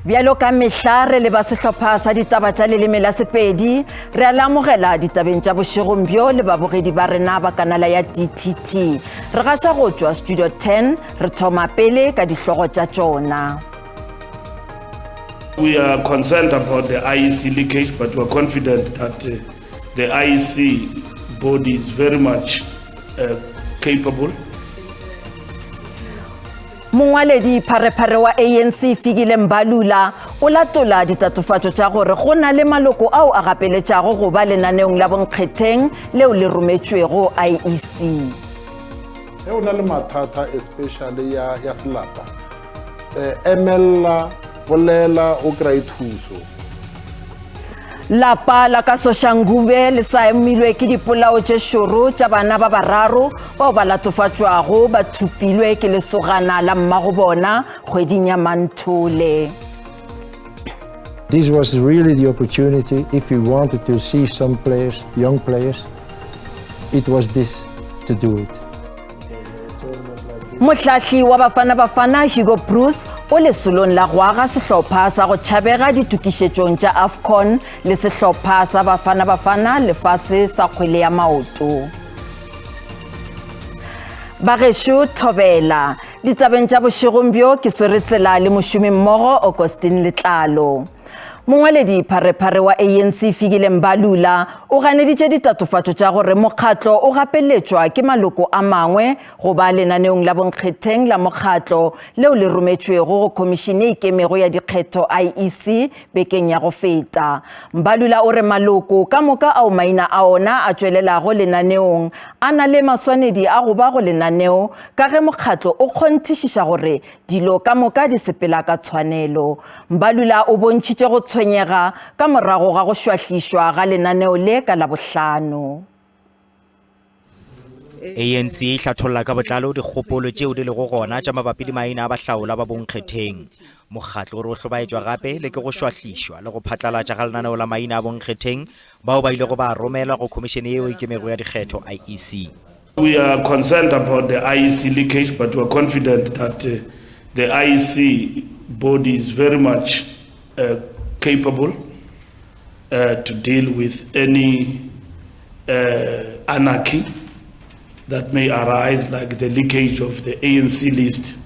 Bjalo ka mehla re le ba sehlopha sa ditaba tša leleme la Sepedi, re a le amogela ditabeng tša bošegong bjo le babogedi ba rena ba kanala ya DTT. Re gaša go tšwa Studio 10, re thoma pele ka dihlogo tša tšona. We are concerned about the IEC leakage, but we are confident that uh, the IEC body is very much uh, capable. Mongwaledi pharephare wa ANC Fikile Mbalula o latola ditatofatšo tša gore go na le maloko ao a gapeletšago go ba lenaneong la bonkgetheng leo le rometšwego IEC. Ge o na le mathata especially ya, ya selapa eh, emella bolela o kry thuso. Lapa la ka Soshanguve le sa emilwe ke dipolao tše šoro tša bana ba bararo bao ba latofatšwago ba thupilwe ke lesogana la mmago bona kgweding ya Manthole. This was really the opportunity if we wanted to see some players, young players, it was this to do it. Mohlahli wa Bafana Bafana Hugo Broos o lesolong la go aga sehlopha sa go tšhabega ditokišetšong tša AFCON le sehlopha sa Bafana Bafana lefase sa kgwele ya maoto. Bagešo thobela ditabeng tša bošegong bjo ke swere tsela le mošomimmogo Augustine Letlalo. Mongwaledi pharephare wa ANC Fikile Mbalula o ganeditše ditatofatšo tša gore mokgatlo o gapeletšwa ke maloko a mangwe go ba lenaneong la bonkgetheng la mokgatlo leo le rometšwego go Khomišene e Ikemego ya Dikgetho, IEC, bekeng ya go feta. Mbalula o re maloko ka moka ao maina a ona a tšwelelago lenaneong a na le maswanedi a go ba go lenaneo ka ge mokgatlo o kgonthišiša gore Dilo ka moka di sepela ka tshwanelo. Mbalula o bontšhitše go tshwenyega ka morago ga go šwahlišwa ga lenaneo le ka Labohlano. ANC e hlatholla ka botlalo dikgopolo tšeo di lego gona tša mabapi le maina a bahlaolwa ba bonkgetheng. Mokgatlo o re o hlobaetšwa gape le ke go šwahlišwa le go phatlalatša ga lenaneo la maina a bonkgetheng bao ba ilego ba a romelwa go Khomišene yeo e Ikemego ya Dikgetho, IEC. We are concerned about the IEC leakage, but we are confident that uh, the IEC body is very much uh, capable uh, to deal with any uh, anarchy that may arise, like the leakage of the ANC list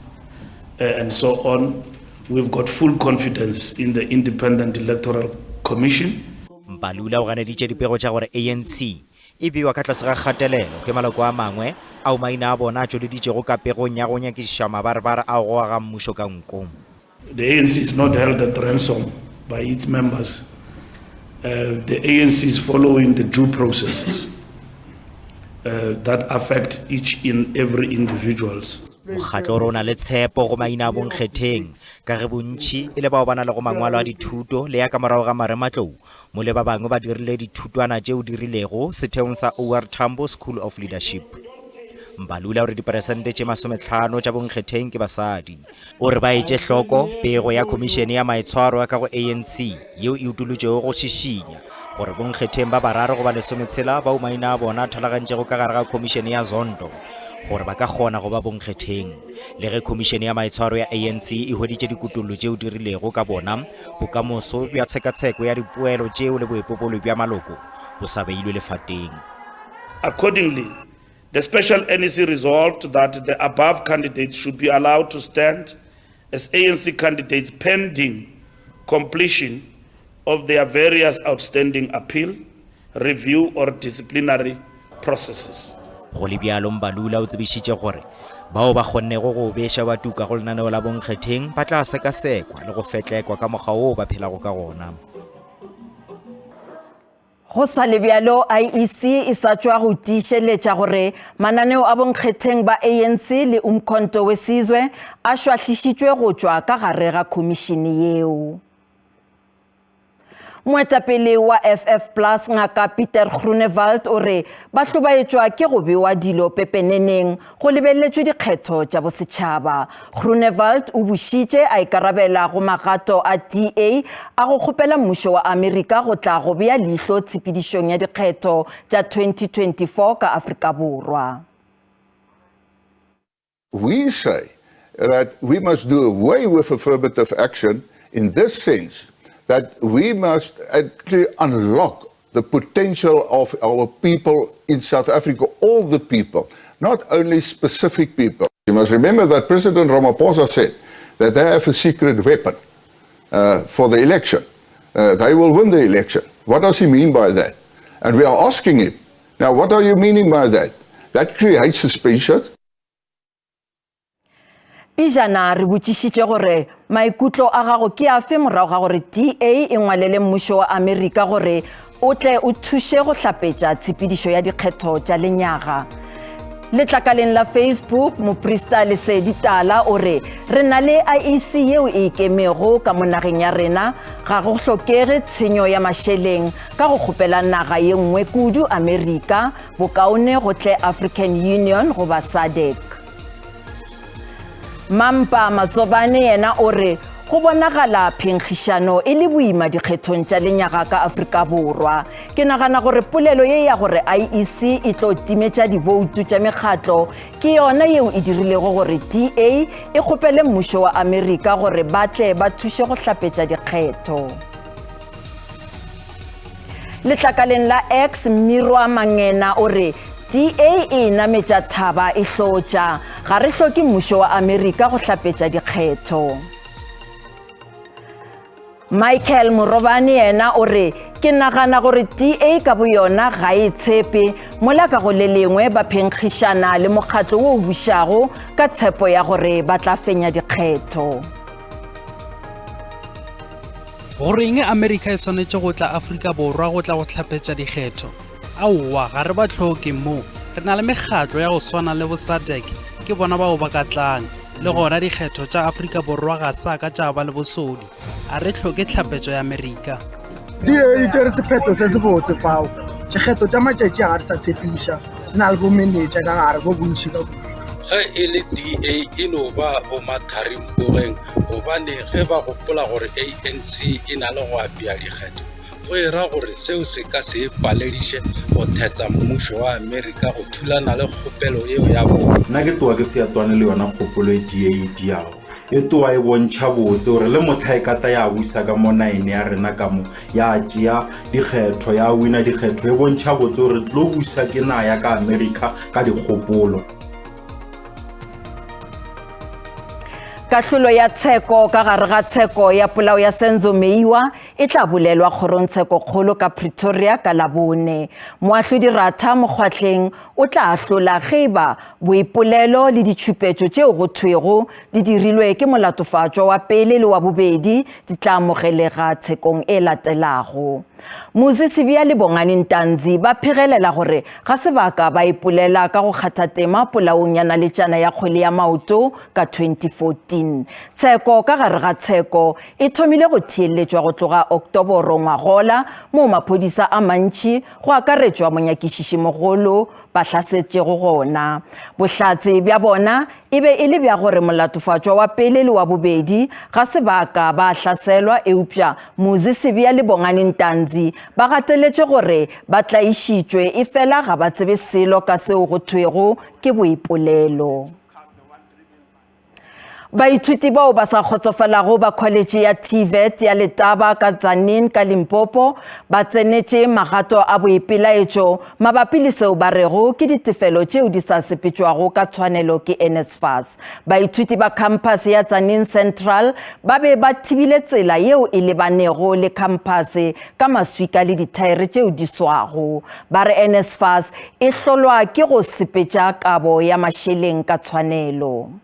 uh, and so on. We've got full confidence in the Independent Electoral Commission. Mbalula o ganeditše dipego tša gore ANC e bewa ka tlase ga kgatelelo ke maloko a mangwe ao maina a bona a tšweleditšwego ka pegong ya go nyakišiša mabarebare a go aga mmušo ka nko. The ANC is not held at ransom by its members. Uh, the ANC is following the due processes uh, that affect each and every individuals. Mokgatlo o re o na le tshepo go maina a bonkgetheng ka ge bontši e le bao ba na lego mangwalo a dithuto le ya ka morago ga marematlou Mo le ba bangwe ba dirile dithutwana tšeo di rilego setheong sa OR Tambo School of Leadership. Mbalula o re diperesente tše masometlhano tša bonkgetheng ke basadi. O re ba etše hloko pego ya Khomišene ya Maitshwaro ya ka go ANC yeo e utolotšego go šišinya gore bonkgetheng ba bararo goba lesometshela bao maina a bona a thalagantšego ka gare ga Khomišene ya Zondo gore ba ka kgona go ba bonkgetheng. Le ge Khomišene ya Maitshwaro ya ANC e hweditše dikutollo tšeo di rilego ka bona, Bokamoso bja tshekatsheko ya dipoelo tšeo le boipobolo bja maloko bo sa beilwe lefateng. Accordingly, the special NEC resolved that the above candidates should be allowed to stand as ANC candidates pending completion of their various outstanding appeal, review or disciplinary processes. Go le bjalo, Mbalula o tsebišitše gore bao ba kgonnego go beša ba tuka go lenaneo la bonkgetheng ba tla sekasekwa le go fetlekwa ka mokgwa woo ba phelago ka gona. Go sa le bjalo, IEC e sa tšwa go tiišeletša gore mananeo a bonkgetheng ba ANC le Umkhonto we Sizwe a šwahlišitšwe go tšwa ka gare ga khomišene yeo. Moetapele wa FF Plus Ngaka Pieter Groenewald o re ba hlobaetšwa ke go bewa dilo pepeneneng go lebeletšwe dikgetho tša bosetšhaba. Groenewald o bušitše a ikarabela go magato a DA a go kgopela mmušo wa Amerika go tla go bea leihlo tshepedišong ya dikgetho tša 2024 ka Afrika Borwa. We say that we must do away with affirmative action. In this sense, that we must actually unlock the potential of our people in South Africa, all the people, not only specific people. You must remember that President Ramaphosa said that they have a secret weapon uh, for the election. Uh, they will win the election. What does he mean by that? And we are asking him, now what are you meaning by that? That creates suspicion. Pejana re botšišitše gore maikutlo a gago ke afe morago ga gore DA e ngwalele mmušo wa Amerika gore o tle o thuše go hlapetša tshepedišo ya dikgetho tša lenyaga. Letlakaleng la Facebook, moprista Lesedi Tala o re re na le IEC yeo e ikemego ka mo nageng ya rena, ga go hlokege tshenyo ya mašeleng ka go kgopela naga ye nngwe kudu Amerika, bokaone go tle African Union goba SADC. Mampa Matsobane yena o re go bonagala phenkgišano e le boima dikgethong tša lenyaga ka Afrika Borwa. Ke nagana gore polelo ye ya gore IEC e tlo timetša diboutu tša mekgatlo ke yona yeo e dirilego gore DA e kgopele mmušo wa Amerika gore ba tle ba thuše go hlapetša dikgetho. Letlakaleng la X, Mmirwa Mangena o re DA e nametša thaba e hlotša. Ga re hloke mmušo wa Amerika go hlapetša dikgetho. Michael Morobane yena o re ke nagana gore DA ka boyona ga e tshepe mola ka go le lengwe ba phenkgišana le mokgatlo wo o bušago ka tshepo ya gore ba tla fenya dikgetho. Goreng Amerika e swanetše go tla Afrika Borwa go tla go hlapetša dikgetho? Aowa, ga re ba hloke mo. Re na le mekgatlo ya go swana le bo SADC, ke bona bao ba ka tlang. Le gona dikgetho tša Afrika Borwa ga sa ka tša ba le bosodi. A re hloke tlhapetšo ya Amerika. DA e tšere sephetho se sebotse fao. Dikgetho tša matšatši a ga di sa tshepiša, di na le bomenetša ka gare bo bontši ka kudu. Ge e le DA e no ba bomatharimpogeng gobane ge ba gopola gore ANC e na le go apea dikgetho, go e ra gore seo se ka se e palediše go thetsa mmušo wa Amerika go thulana le kgopelo yeo ya bona. Nna ke tloga ke se ya twane le yona kgopolo e DA e diago. E tloga e bontšha botse gore le mohla e ka tla ya busa ka mo nageng ya rena ka mo, ya tšea dikgetho, ya wina dikgetho, e bontšha botse gore tlo busa ke naga ya ka America ka dikgopolo. Kahlolo ya tsheko ka gare ga tsheko ya polao ya Senzo Meyiwa e tla bolelwa kgorongtshekokgolo ka Pretoria ka Labone. Moahlodi Ratha Mokgwatleng o tla ahlola ge e ba boipolelo le ditšhupetšo tšeo go thwego di dirilwe ke molatofatšwa wa pele le wa bobedi di tla amogelega tshekong e latelago. Muzi Sibiya le Bongani Ntanzi ba phegelela gore ga se ba ka ba ipolela ka go kgatha tema polaong ya naletšana ya kgwele ya maoto ka 2014. Tsheko ka gare ga tsheko e thomile go theeletšwa go tloga Oktoboro ngwagola moo maphodisa a mantši go akaretšwa monyakišišimogolo ba hlasetšego gona. Bohlatse bja bona e be e le bja gore molatofatšwa wa pele le wa bobedi ga se ba ka ba hlaselwa eupša Muzi Sibiya le Bongani Ntanzi ba gateletše gore ba tlaišitšwe efela ga ba tsebe selo ka seo go thwego ke boipolelo. Baithuti bao ba sa kgotsofalago ba kholetše ya TVET ya Letaba ka Tzaneen ka Limpopo ba tsenetše magato a boipelaetšo mabapi le seo ba rego ke ditefelo tšeo di sa sepetšwago ka tshwanelo ke NSFAS. Baithuti ba khamphase ya Tzaneen Central ba be ba thibile tsela yeo e lebanego le khamphase ka maswika le dithaere tšeo di swago. Ba re NSFAS e hlolwa ke go sepetša kabo ya mašeleng ka tshwanelo.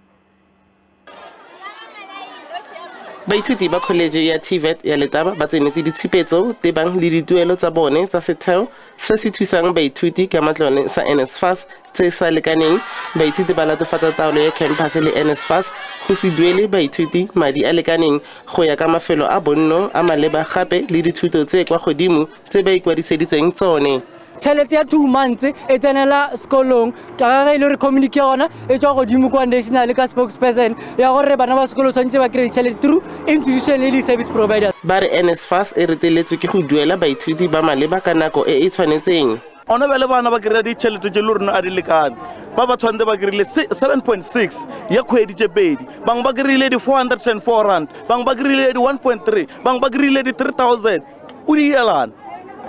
Baithuti ba kholetše ya TVET ya Letaba ba tsenetse ditshupetso tebang le dituelo tsa bone tsa setheo se se thusang baithuti ka matlone sa NSFAS tse sa lekaneng. Baithuti ba latofatsa taolo ya khemphase le NSFAS go se duele baithuti madi a lekaneng go ya ka mafelo a bonno a maleba gape le dithuto tse kwa godimo tse ba ikwadiseditseng tsone. Tšhelete ya 2 months e tsenela sekolong ka ge e le gore communique ya gona e tswa godimo kwa national ka spokesperson ya gore bana ba sekolo tshwanetse ba kry-e tšhelete through institution le di-service providers. Ba re NSFAS e reteletswe ke go duela baithuti ba maleba ka nako e e tshwanetseng. Gona bjale bana ba kry-a ditšhelete tše le rona a di lekane. Ba ba tshwanetse ba kry-ile 7.6 ya kgwedi tše pedi, bangwe ba kry-ile di 404 rand, bangwe ba kry-ile di 1.3, bangwe ba kry-ile di 3000. O di elana.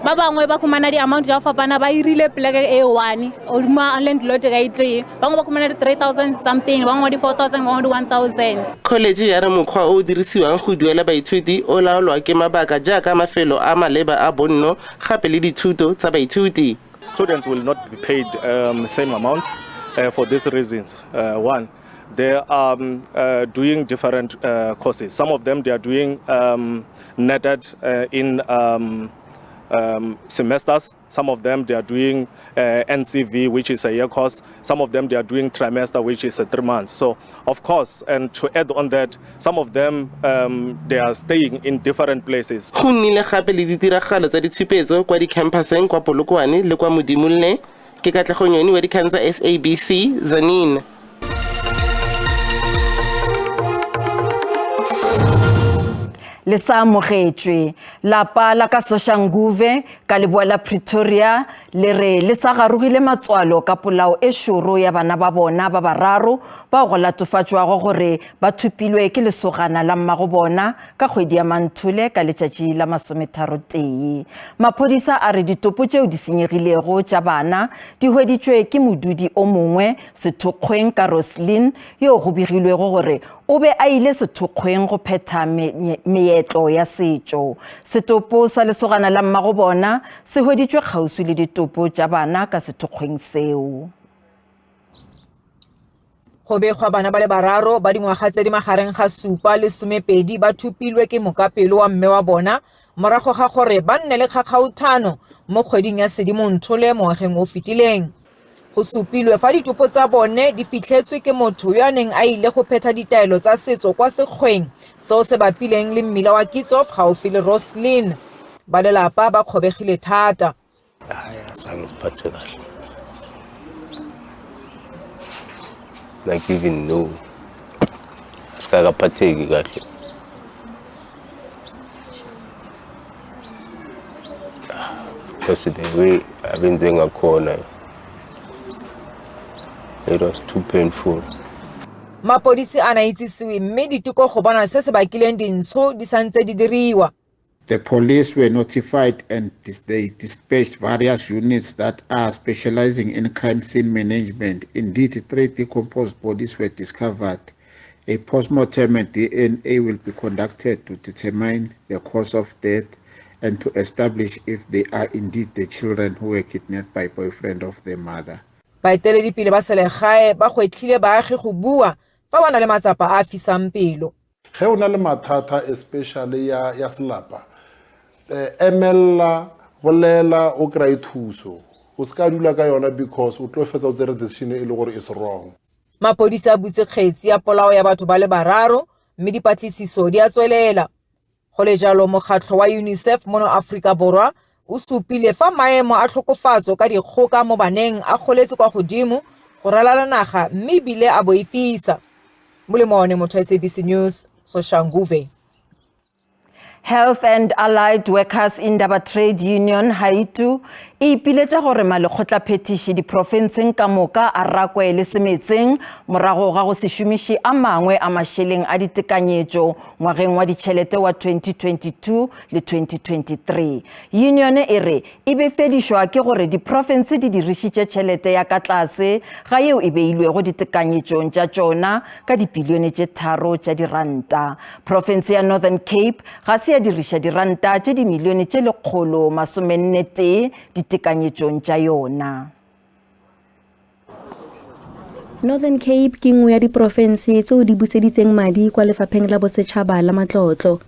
Ba bangwe ba khumana di-amount tša go fapana ba irile pleke e one odima landlord ka e tee, bangwe ba khumana di-3000 something, bangwe di-4000, bangwe di-1000. Kholetše ya re mokgwa o o dirisiwang go duela baithuti o laolwa ke mabaka jaaka mafelo a maleba a bonno gape le dithuto tsa baithuti. Students will not be paid um, same amount uh, for these reasons. Uh, one, they are um, uh, doing different uh, courses. Some of them they are doing um, netted uh, in um, um, semesters. Some of them they are doing uh, NCV, which is a year course. Some of them they are doing trimester, which is a 3 months. So of course, and to add on that, some of them um, they are staying in different places. Go nnile gape le ditiragalo tsa ditshupetso kwa dikhamphaseng kwa Polokwane le kwa Modimolle. Ke Katlego Nyoni wa dikgang tsa SABC, Tzaneen. Le sa amogetšwe. Lapa la ka Soshanguve ka leboa la Pretoria le re le sa garogile matswalo ka polao e šoro ya bana ba bona ba bararo bao go latofatšwago gore ba thopilwe ke lesogana la mmago bona ka kgwedi ya Manthole ka letšatši la masometharotee. Maphodisa a re ditopo tšeo di senyegilego tša bana di hweditšwe ke modudi o mongwe sethokgweng ka Roslyn yo go begilwego gore o be a ile sethokgweng go phetha meetlo ya setšo. Setopo sa lesogana la mmago bona se hweditšwe kgauswi le ditopo tša bana ka sethokgweng seo. Go begwa bana ba le bararo ba dingwaga tse di magareng ga supa le somepedi ba thopilwe ke mokapelo wa mme wa bona morago ga gore ba nne le kgakgauthano mo kgweding ya Sedimonthole mo ngwageng o fetileng. Go supilwe fa ditopo tsa bone di fitlhetswe ke motho yo a neng a ile go phetha ditaelo tsa setso kwa sekgweng seo se bapileng le mmila wa Kitsof gaufi le Roslyn. Ba lelapa ba kgobegile thata. Hayi azange ngiziphathe kahle. Like even no asikakaphatheki kahle. Because the way abenze ngakhona it was too painful. Mapodisi a na itsisiwe mme diteko go bona se se bakileng dintsho di santse di diriwa. The police were notified and they dispatched various units that are specializing in crime scene management. Indeed, three decomposed bodies were discovered. A postmortem and DNA will be conducted to determine the cause of death and to establish if they are indeed the children who were kidnapped by boyfriend of their mother. Baeteledipele ba selegae ba gwetlhile baagi go bua fa ba na le matsapa a a fisang pelo. Ge o na le mathata especially ya, ya selapa, eh, emella, bolela, o kry thuso. O se ka dula ka yona because o tlo fetsa o tsere decision e le gore is wrong. Mapodisi a butse kgetsi ya polao ya batho ba le bararo mme dipatlisiso di a tswelela. Go le jalo, mokgatlho wa UNICEF mono Aforika Borwa o supile fa maemo a tlhokofatso ka dikgoka mo baneng a goletse kwa godimo go ralala naga mme ebile a boifisa. Molemo one motho SABC News, Soshanguve. Health and Allied Workers Indaba Trade Union Haitu e ipiletša gore malekgotlaphethiši diprofenseng ka moka a rakwe le semetseng morago ga go se šomiše a mangwe a mašeleng a ditekanyetšo ngwageng wa ditšhelete wa 2022 le 2023. Union e re e befedišwa ke gore diprofense di dirišitše tšhelete ya ka tlase ga yeo e beilwego ditekanyetšong tša tšona ka dipilione tše tharo tša diranta. Profense ya Northern Cape ga se ya diriša diranta tše dimilione tše 141 ditekanyetšong tša yona. Northern Cape ke nngwe ya diporofense tseo di buseditseng madi kwa lefapheng la bosetšhaba la matlotlo.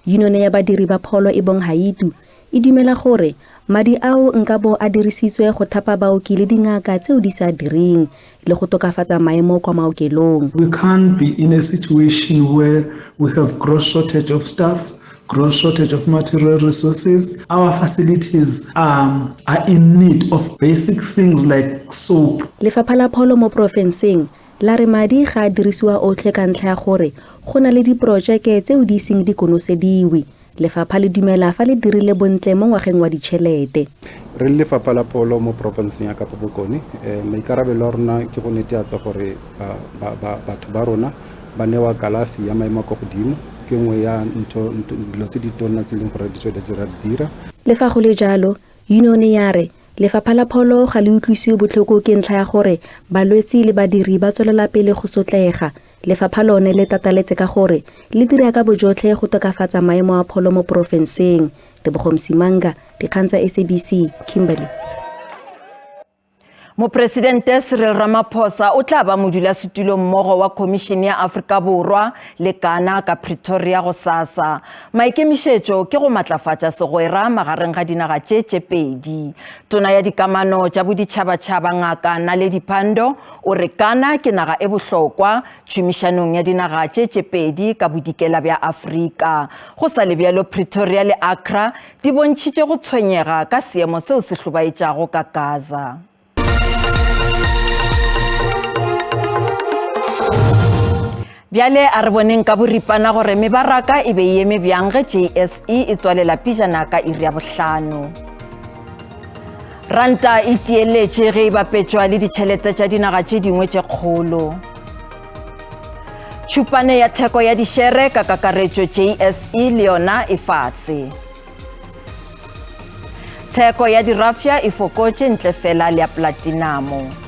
Yunione ya badiri ba pholo e bong Haitu e dumela gore madi ao nka bo a dirisitswe go thapa baoki le dingaka tseo di sa direng le go tokafatsa maemo kwa maokelong. We can't be in a situation where we have gross shortage of staff, gross shortage of material resources. Our facilities um, are in need of basic things like soap. Lefapha la pholo mo porofenseng la re madi ga a dirisiwa otlhe ka ntlha ya gore go na le diporojeke tseo di iseng di konosediwe. Lefapha le dumela fa le dirile bontle mo ngwageng wa ditšhelete. Re le lefapha la pholo mo porofenseng ya Kapa Bokone, maikarabelo a rona ke go neteatsa gore batho ba rona ba newa kalafi ya maemo a kwa godimo. Ke nngwe ya ntho, dilo tse di tona tse e leng gore di tsweletse ra di dira. Le fa go le jalo, yunione ya re lefapha la pholo ga le utlwisiwe botlhoko ke ntlha ya gore balwetsi le badiri ba tswelela pele go sotlega. Lefapha lone le tataletse ka gore le dira ka bojotlhe go tokafatsa maemo a pholo mo porofenseng. Tebogo Msimanga, Dikgang tsa SABC, Kimberley. Mopresidente Cyril Ramaphosa o tla ba modulasetulo mmogo wa Khomišene ya Afrika Borwa le Ghana ka Pretoria gosasa. Maikemišetšo ke go matlafatša segwera magareng ga dinaga tše tše pedi. Tona ya Dikamano tša Boditšhabatšhaba Ngaka Naledi Pandor o re Ghana ke naga e bohlokwa tšhomišanong ya dinaga tše tše pedi ka bodikela bja Afrika. Go sa le bjalo Pretoria le Accra di bontšhitše go tshwenyega ka seemo seo se hlobaetšago ka Gaza. Bjale a re boneng ka boripana gore mebaraka e be e eme bjang ge JSE e tswalela pejana ka iri ya bohlano. Ranta e tieletše ge e bapetšwa le ditšhelete tša dinaga tše dingwe tše kgolo. Tšhupane ya theko ya dišere ka kakaretšo JSE le yona e fase. Theko ya dirafša e fokotše ntle fela le ya platinamo.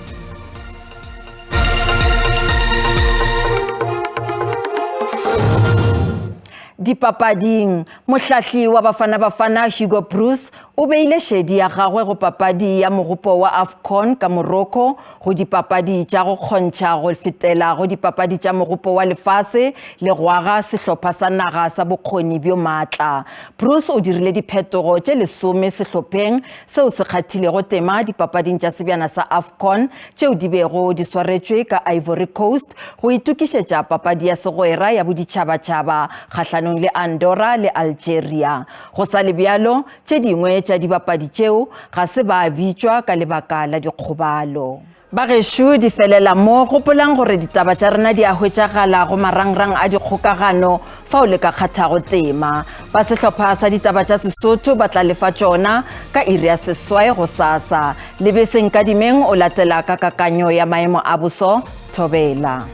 Dipapading, mohlahli wa Bafana Bafana Hugo Broos o beile šedi ya gagwe go papadi ya mogopo wa AFCON ka Morocco go dipapadi tša go kgontšha go fetela go dipapadi tša mogopo wa lefase le go aga sehlopha sa naga sa bokgoni bjo maatla. Broos o dirile diphetogo tše lesome sehlopheng seo se kgathilego tema dipapading tša sebjana sa AFCON tšeo di bego di swaretšwe ka Ivory Coast go itokišetša papadi ya segwera ya boditšhabatšhaba kgahlanong le Andorra le Algeria. Go sa le bjalo, tše dingwe tša dibapadi tšeo ga se ba bitšwa ka lebaka la dikgobalo. Bagešo, di felela mo. Gopolang gore ditaba tša rena di a hwetšagala go marangrang a dikgokagano fao le ka kgathago tema. Ba sehlopha sa ditaba tša Sesotho ba tla lefa tšona ka iri ya seswai gosasa. Lebese Nkadimeng o latela ka kakanyo ya maemo a boso. Thobela.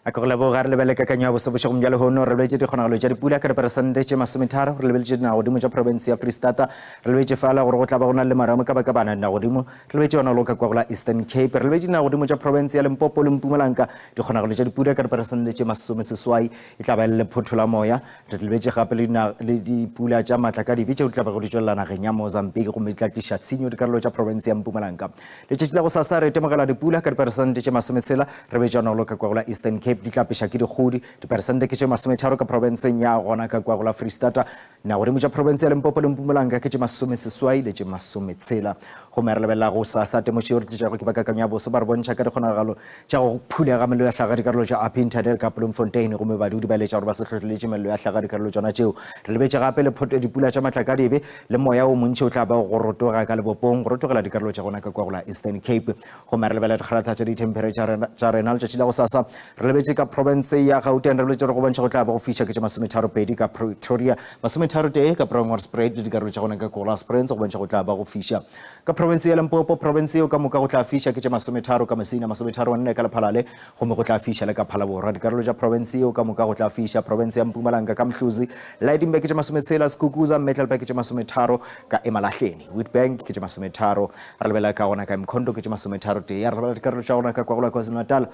A ke go leboga re lebele kakanyo ya boso bošegong bja lehono re lebetše dikgonagalo tša dipula ka diperesente tše masometharo re lebeletše dinagodimo tša profense ya Freistata re lebetše fala gore go tla ba go na le maramo ka baka bana dinagodimo re lebetše yona loka kwa go la Eastern Cape re lebetše dinagodimo tša profense ya Limpopo le Mpumalanga dikgonagalo tša dipula ka diperesente tše masomeseswai e tla ba e le lephotho la moya re lebetše gape le dipula tša maatla ka dibe tšeo di tla bego di tšwelela nageng ya Mozambique gomme di tla tliša tshenyo dikarolo tša profense ya Mpumalanga Letšatši la gosasa re itemogela dipula ka diperesente tše masometshela re betša nolo ka kwa go la Eastern Cape di tla peša ke dikgodi diperesente ke tše masometharo ka profenseng ya gona ka kwa go la Freistata nagodimo tša profense ya Limpopo le Mpumalanga ke tše masomeseswai le tše masometshela gomme re lebelela go sasa temošo yeo re tlišago ke ba kakanyo ya boso ba re bontšha ka dikgonagalo tša go phulega mello ya hlaga dikarolo tša Upington ka Bloemfontein gomme badudi ba eletša gore ba se hlohleletše mello ya hlaga dikarolo tšona tšeo re lebetše gape le dipula tša matlakadibe Le moya o montši o tla ba go rotoga ka lebopong, go rotogela dikarolo tša gona ka kwa go la Eastern Cape. Gomme re lebelela dikgalatha tša dithempheretšha tša rena letšatši la gosasa. Re lebetše ka province ya Gauteng, re lebetše gore go bontšha go tla ba go fiša ke tše masometharopedi ka Pretoria, masometharotee ka Bronkhorstspruit le dikarolo tša gona ka kwa go la Springs, go bontšha go tla ba go fiša. Ka province ya Limpopo, province yeo ka moka go tla fiša ke tše masometharo ka Messina, masometharonne ka Lephalale, gomme go tla fiša le ka Phalaborwa. Dikarolo tša profense yeo ka moka go tla fiša. Profense ya Mpumalanga ka Mhluzi, Lydenburg ke tše masometshela, Skukuza, Middelburg ke tše masometharo ka Emalahleni, Witbank ke tše masometharo. Re lebelela ka gona ka Mkhondo ke tše masometharo tee. Re lebelela dikarolo tša gona ka kwa go la KwaZulu-Natal.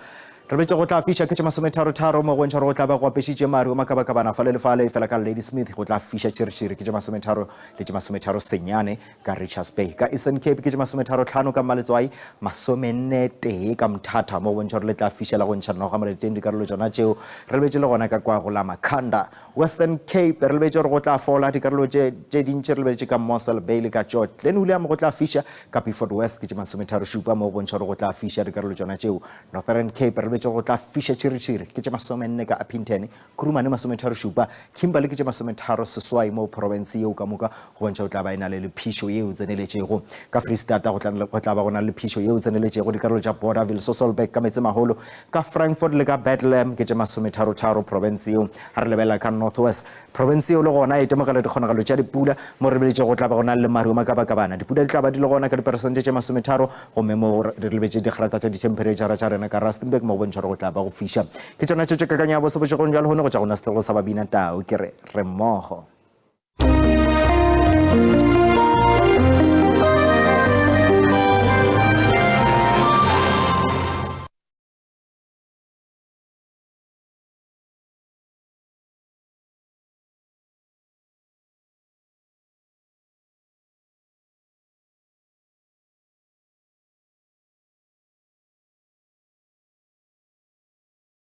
Re betše go tla fiša ke tše masometharotharo mo go bontšha gore go tla ba go apešitše maru a makabakabana fale le fale, efela ka Ladysmith go tla fiša tšhiritšhiri ke tše masometharo le tše masometharo senyane ka Richards Bay. Ka Eastern Cape ke tše masometharotlhano ka Mmaletswai, masomenne-tee ka Mthatha mo go bontšha gore le tla fiša la go ntšha noga moleteng dikarolo tšona tšeo re lebetše le gona ka kwa go la Makhanda. Western Cape re lebetše gore go tla fola dikarolo tše tše dintši re lebetše ka Mossel Bay le ka George. Glen William go tla fiša ka Beaufort West ke tše masometharošupa mo go bontšha gore go tla fiša dikarolo tšona tšeo. Northern Cape re lebetše gore go tla fiša tšhiritšhiri ke tše masomenne ka Upington, Kuruman masometharošupa, Kimberley ke tše masometharo seswai mo profense yeo ka moka go bontšha go tla ba e na le lephišo yeo tseneletšego. Ka Freistata go tla go tla ba go na le lephišo yeo tseneletšego dikarolo tša Bothaville, Sasolburg ka Metsemaholo, ka Frankfort le ka Bethlehem ke tše masometharotharo profense yeo. Ga re lebelela ka North West, profense yeo le gona e itemogela dikgonagalo tša dipula mo re lebeletše go tla ba go na le maru a makabakabana. Dipula di tla ba di le gona ka diperesente tše masometharo gomme mo re lebetše digrata tša dithemphereitšhara tša rena ka Rustenburg mo go bontšha gore go tla ba go fiša. Ke tšona tše tše kakanyo ya boso bošegong bja lehono go tšwa go nna setlogolo sa Babina Tau ke re re mmogo.